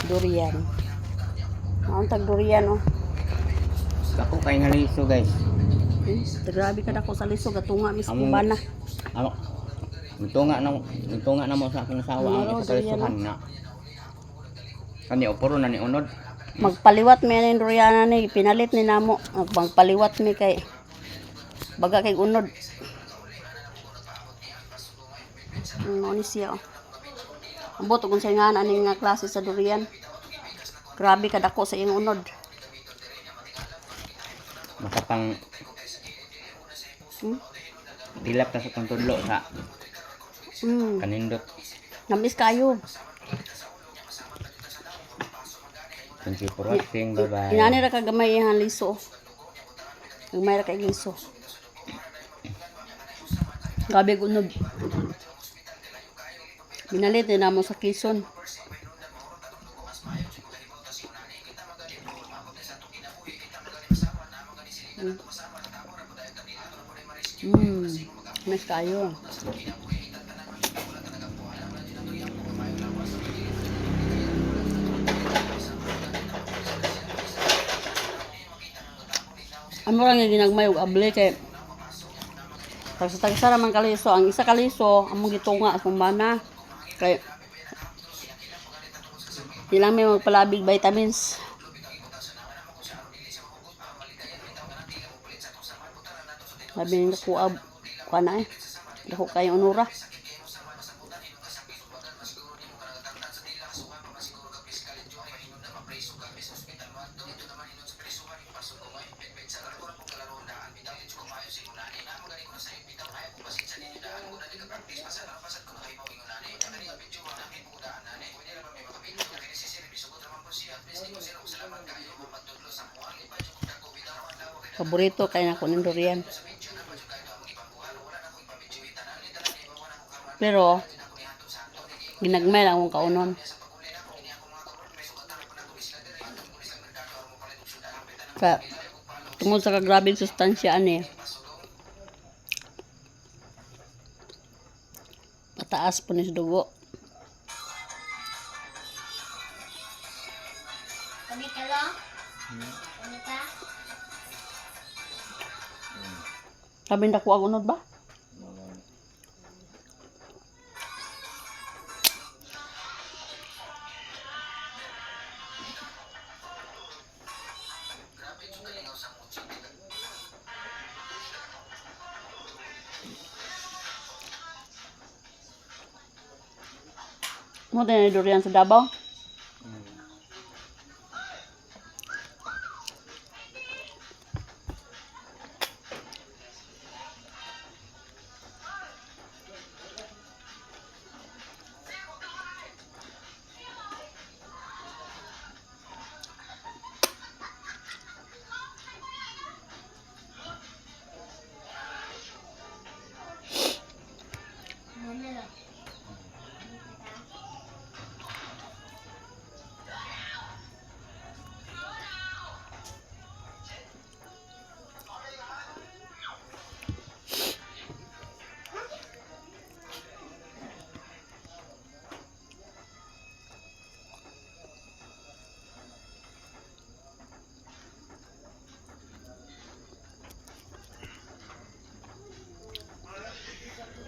Durian. Ang tag durian oh. Ako kay nga liso, guys. Grabe ka dako sa liso gatunga mis Among- kubana. Amo. Nitunga na mo sa akong asawa ang Ano, isa ka lisuhan nga. Kani oporo na ni unod. Magpaliwat mi ani durian ni pinalit ni namo. Magpaliwat mi kay baga kay unod. Ano ni siya oh. Ambot kung sa nga ani nga klase sa durian. Grabe ka dako sa iyang unod. Makapang dilap ta sa kong tudlo sa kanindot. Namis kayo. Thank you for watching. Bye-bye. Inani ra ka gamay iyang liso. Gamay ra kay liso. Grabe unod. Binalit din namo sa Quezon. Miss kayo. Amo ra nga ginagmay og able kay tagsa-tagsa ra man kaliso. Ang isa kaliso, among gitunga sa bana. Kay di lang may magpalabig vitamins. Sabi nila kuha, kuha na eh. Dako kayo onura. Paborito kay nako ning durian. Pero ginagmay lang akong kaunon. Ka tungod sa kagrabeng sustansya ani. Pataas po ni sa dugo. Kami ka lang? Kami ka? Sabi na ko ang unod ba? Mo tayo durian sa Davao. Muna lang.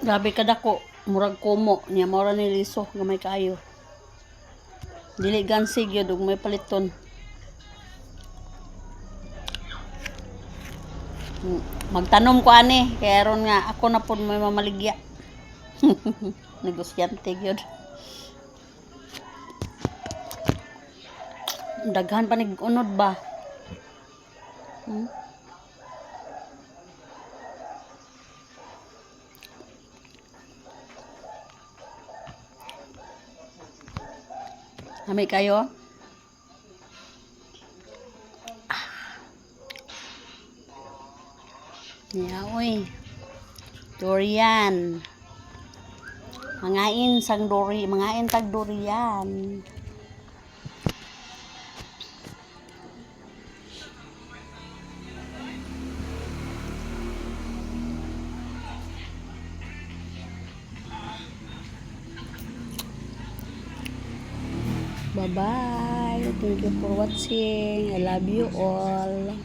Grabe kadako, murag kumo niya mora ni liso gamay kaayo. Dili gansig yun ug may paliton. Magtanom ko ani kay aron nga ako na pud may mamaligya. Negosyante gyud. Daghan pa nig unod ba? Ami kayo? Ah. Yeah, uy. Durian. Mangain sang duri, mangain tag durian. Bye-bye. Thank you for watching. I love you all.